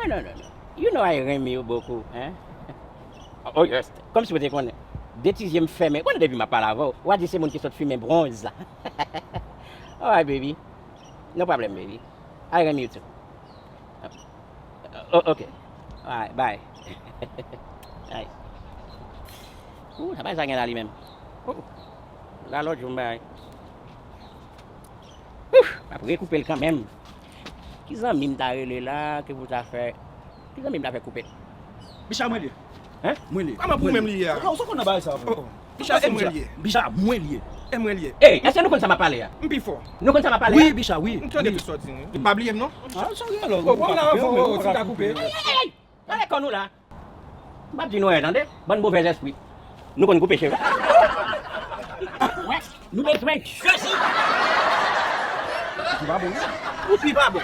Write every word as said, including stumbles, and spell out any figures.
No, no, no. You know I renmen you beaucoup, hein? Oh, yes. Kòmsi w te konnen. De ti zye m fèmen. Konnen depi m ap pale avè w, w a di se moun ki sot fimen bronz. Alright, baby. No problem, baby. I renmen you too. Oh, ok. Alright, bye. Ay. Ooh, sa pa sa gen la li menm. Oh. La lòt jou m bay. Ouf, m ap rekoupe l kanmenm. Ki zanmi m ta rele la, ki pou ta fè? Ki zanmi m ta fè koupe l? Bicha mwen li ye. Hein? Mwen li ye. Kòman pou mwen li ye a? Yo, sa konn nan bagay sa vre. Oh, oh. Bicha se mwen li ye. Bicha mwen li ye. E mwen li ye. Ey, èske nou konn sa m ap pale a? M pi fò. Nou konn sa m ap pale a? Wi, Bicha, wi. M tande tout sa w di, wi. Pa bliye m non. Ah, sa gen lò. Oh, bon, la, ou pa koupe. Ey, ey, ey, ey! Pale kò nou la. M p ap di nou anyen tande, bann movèzespri. Nou konn koupe cheve. Wè, nou bezwen Jezi. Ou pi pa bon. Ou pi pa bon.